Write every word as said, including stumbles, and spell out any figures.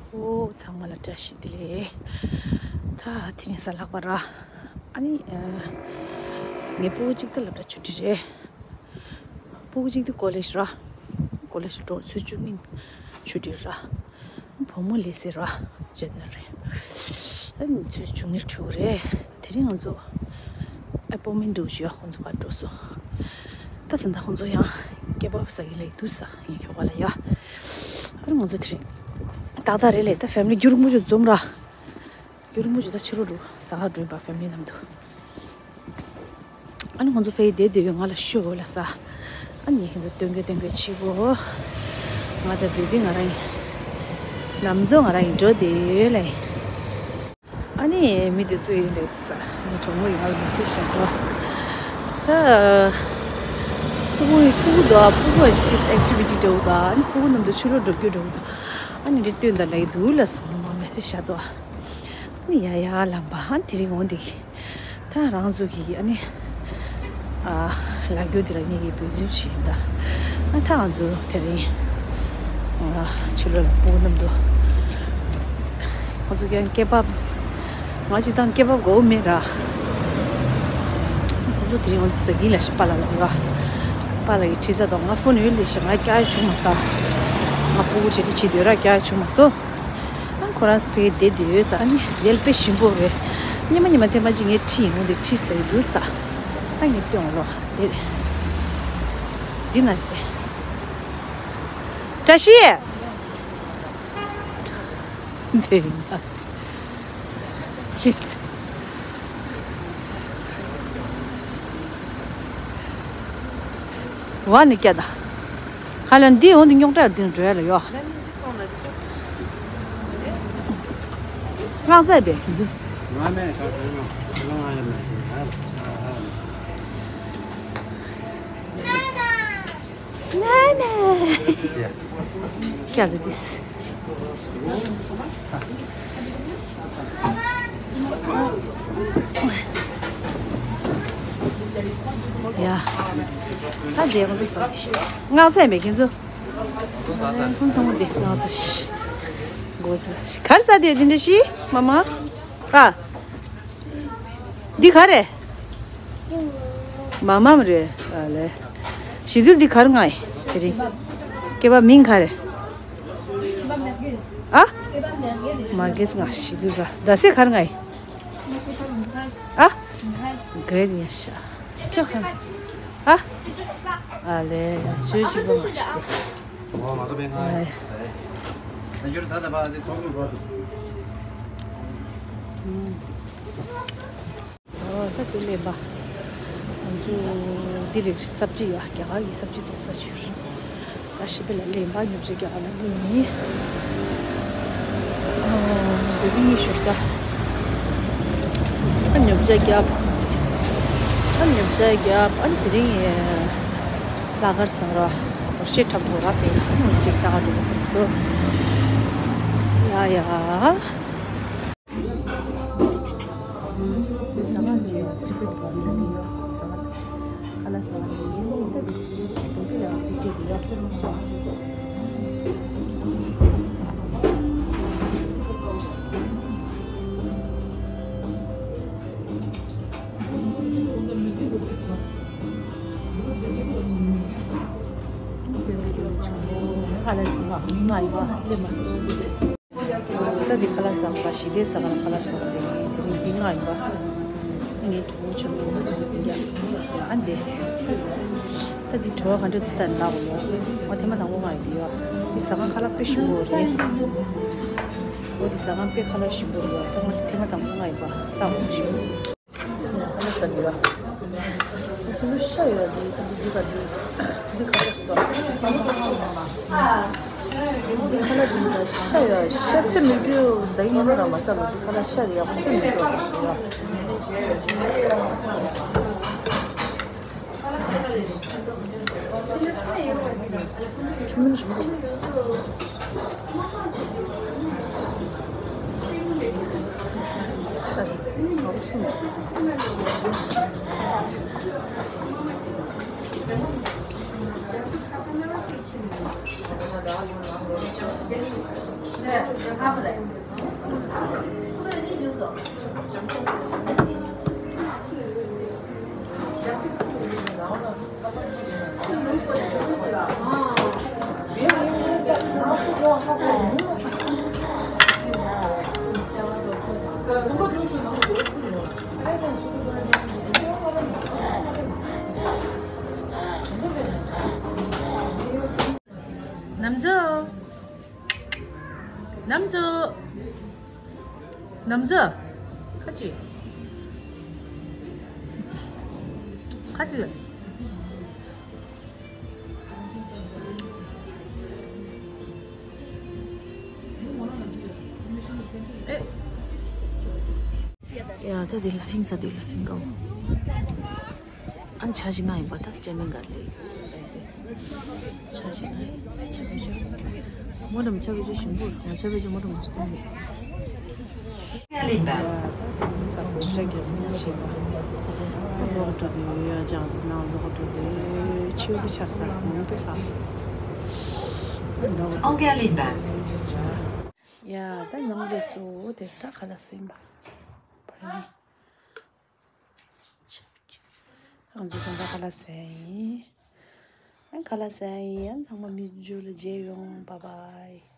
ཨོ་ཚང་མ་ལ་བཀྲ་ཤིས་བདེ་ལེགས། ད་དེ་རིང་གཟའ་ལྷག་པ་ར། ཨ་ནི་ཨ། ངའི་སྤུ་གུ་གཅིག་ད་སློབ་གྲྭ་ཆུ་ཊི་རེད། སྤུ་གུ་གཅིག་དེ་ཀོ་ལེཇ་ར། ཀོ་ལེཇ་འགྲོ་ཚོད་བཅུ་གཉིས་ཆུ་ཊི་ར། བུ་མོ་ལས་སེ་ར། ཇེ་ནར་རེད། ཨ་ནི་ཚོད་བཅུ་གཉིས་ཕྲུ་གུ་རེད། དེ་རིང་ང་ཚོ་ཨེ་པོ་མེན་འགྲོ་བཞིན་ཡོད། ཁོང་ཚོ་ག་འགྲོ་སོང་། ད་ད་ལྟ་ཁོང་ཚོ་ཡང་ཀེ་བབ་ཟ་གི་ལེགས་འདུག་ས་ཡིན་ཁྱོ་ག་ལ་ཡ། ཨ་རི་ང་ཚོ་དེ་རིང་ཏག་ཏག་རེད་ལེ། ད་ཕེ་མི་ལི་རྒྱུན་རིང་པོ་ཞིག་འཛོམས་ར། རྒྱུན་རིང་པོ་ཞིག་ད་ཕྱི་རུ་འགྲོ་ཟ་ག་འགྲོ་ཡིན་པ་ཕེ་མི་ལི་མཉམ་དུ། ཨ་ནི་ཁོང་ཚོ་ཕེ་ཡི་བསྡད་བསྡད་ཡོད། ང་ལ་ཤོད་འོ་ལ་ས། ཨ་ནི་ཁྱེད་ཚོ་སྟོན་གི་སྟོན་གི་ཕྱི་གོ། ང་དང་བེ་བི་ང་རང་ཡིན། ལམ་བཟོ་ང་རང་ཡིན་འགྲོ་བསྡད་ཡོད་ལེ། ཨ་ནི་མི་དེ་ཚོ་ཡིན་རེད་ས། ངའི་གྲོགས་མོ་ཡིན་ང་ལ་མེ་སེ་ཇི་བྱས་འགྲོ། ད། སྤུ་གུ་ཡི་སྤུ་གུ་དང་སྤུ་གུ་ཨེག་ཊི་བི་ཊི་འདྲ་བོ་དང་ཨ་ནི་སྤུ་གུ་རྣམས་དང་ཕྱི་ལོགས་འགྲོ་རྒྱུ་འདྲ་བོ་དང་། ཨ་ནི་འདི་སྟོན་དང་ལེགས་འདུག་ལ་སོང་མ་མེ་སེ་ཇི་བྱས་འདུག་ཨ་ནི་ཡ་ཡ་ལམ་པ་ཨ་ནི་དེ་རིང་འོང་འདི་གི་ད་རང་ཚོ་གི་ཨ་ནི། ཨ། ལ་རྒྱུ་འདི་ལ་ངེད་ཀྱི་འབད་བརྩོན་བྱེད་ཡིན་ད། ཨ་ད་ང་ཚོ་དེ་རིང་། ཨ། ཕྱི་ལོགས་ལ་སྤུ་གུ་མཉམ་དུ། ང་ཚོ་ཀྱང་ཀེ་བབ། ང་ཅི་དང་ཀེ་བབ་དགོས་མེད་ར། ཁོང་ཚོ་དེ་རིང་འོང་འདི་ཟ་གིན་ལ་ཞིག་པཱ་ལགས་ལ་འོང་ག་པཱ་ལགས་ཀྱི་ཁྲིད་ས་དང་ང་ཕོན་ཡོད་ལས་ཞིག་ང་སྐྱག་ཡ་བྱུང་མ་སོང་། ང་སྤུ་གུ་ཁྲིད་ཁྲིད་བྱེད་འདོད་ར་སྐྱག་ཡ་བྱུང་མ་སོང་། ཨ་ཁོ་རང་ཕེ་བསྡད་བསྡད་ཡོད་ས། ཨ་ནི་ཡལ་པེ་ཞིམ་པོ་རེད། ཉི་མ་ཉི་མ་ཐེངས་མ་གཅིག་ངས་ཁྲིད་ཡིན། འོ་འདི་ཁྲིད་ཟེར་གི་འདུག་ས། ཨ་ངས་སྟོན་ལོ་དེ། འདི་ན་རེད། བཀྲ་ཤིས། འདི་ན། ལིས། ཝ་ནི་སྐྱ་ད། ཧ་ལམ་འདི་འོང་འདི་རྙོག་དྲ་འདི་འགྲོ་ཡ་ལ་ཡོ། སྔགས་ཚལ་པས་ཁྱེད་ཚོ། ན་ན། སྐྱ་ད་འདི། ཡ། ད་རྗེས་མ་འདུག་ས་གི་ཤི། སྔགས་ཚལ་མེད་ཁྱེད་ཚོ། ཁོང་ཚང་མ་འདི་སྔགས་ཚལ་ཤི། འགོ་ཚུགས་ས་ཤི། གར་ས་དེ་འདི་འདྲ་ཤི། མ་མ། ཨ། འདི་ག་རེ། མ་མ་རེད་ཨ་ལེ། ཞི་དུལ་འདི་གར་ང་ཡི་དེ་རིང་། སྐེད་པ་མིང་ག་རེ། ཨ། མ་གེ་ང་ཞི་དུལ་ར་ད་སེ་གར་ང་ཡི། ཨ། ག་རེ་ཡ་ཤ། ཁྱོད་ག་ཨ། ཨ་ལེ། ཆོས་ཅིག་པ་མ་ཤི་དེ། ཨོ་ད་དེ་ལས་པ། ང་ཚོ་འདི་རེད། སབ་ཇི་ཡོད། རྒྱ་གར་གྱི་སབ་ཇི་བཙོང་ས་ཞུ་རེད། ད་ཞི་བདེ་ལ་སླེབས་ཡིན་པ། ཉོ་ཆ་རྒྱག་ལ་སླེབས་ཡིན། ཨ། འདི་རིང་ཞོར་ས། ཨ། ཉོ་ཆ་རྒྱབ། ཨ། ཉོ་ཆ་རྒྱབ། ཨ། དེ་རིང་ལྷག་དཀར་བཟང་ར་འོ་ཤེས་འཁྲབ་དགོས་ར་པས། ཨ། ཅིག་ལྟ་ག་འགྲོ་དགོས་བསམ་སོང་། ཡ་ཡ། ད་འདི་ཁ་ལག་ཟ་ག་ཞི་བདེ་ཟ་ག་ཁ་ལག་ཟ་ག་དེ་དེ་རིང་འདི་ང་ཡིན་པ། ངའི་གྲོགས་མོ་ཆུང་ངུ་ང་དང་འདི་ཡ། ཨ་འདི། ད་འདི་བྲོ་བ་ག་འདྲ་འདི་ལྟ་ནི་ལག་འོ། ང་ཐེངས་མ་དང་པོ་ང་ཡིན་འདི་ཡ། འདི་ཟ་ཁང་ཁ་ལག་དཔེ་ཞིམ་པོ་རེད། འོ་འདི་ཟ་ཁང་དཔེ་ཁ་ལག་ཞིམ་པོ་རེད་ཡ། ད་ང་འདི་ཐེངས་མ་དང་པོ་ང་ཡིན་པ་ལྟ་འོ་ཞིམ། ཁ་ལག་ཟ་གི་ཡོད། ཁོ་ཚོ་ཤ་ཡོད་དེ་ཁོ་ཚོ་འདི་ག་འདི་འདི་ཁ་ལག་ཟ། འདི་ཁ་ལག་འདི་ལ་ཤ་ཡོད། ཤ་ཚོད་མི་དགོས་ཟ་ཡི་མིན་ན་ར་མ་ཟ་ལོ། འདི་ཁ་ལག་ཤ་རེད་ཡ། ཁོ་ཚོད་མི་དགོས་ཟ་ཡ། ནམ་ཛོ། ནམ་ཛོ། ནམ་ཛོ། ཁ་ཅིག་ཁ་ཅིག་ཨེ། ཡ་ད་དེ་ལ་ཕིང་ས་དེ་ལ་ཕིང་གོ། ཨ་ནི་ཆ་ཞིག་ང་ཡིན་པ་ད་སྤྱན་མི་དགའ་ལེ། ཆ་ཞིག་ང་ཡིན་པ་ཆ་གི་ཆ། མོ་རམ་ཆ་གི་ཆ་ཞིམ་པོ་ང་ཆ་གི་ཆ་མོ་རམ་མ་སྟོན་གི། ཡ་ད་སི་ནི་ས་སོ་ཆ་གི་སི་ནི་ཆེ་བ། ལོག་འགྲོ་དེ་ཡ་ཅང་ཙི་ནང་ལོག་འགྲོ་དེ་ཆེ་བ་ཆ་ས་མོ་དེ་ལ། ལོག་འགྲོ་དེ་ཡ་ད་ནང་ལས་སོ་དེ་ད་ག་ལ་སོ་ཡིན་པ། བར་ནི། ང་ཚོ་དོན་དག་ཁ་ལག་ཟ་ཡིན། ཁ་ལག་ཟ་ཡིན། ཚང་མ་མི་རྒྱུ་ལ་མཇལ་ཡོང་། བཱའི་བཱའི།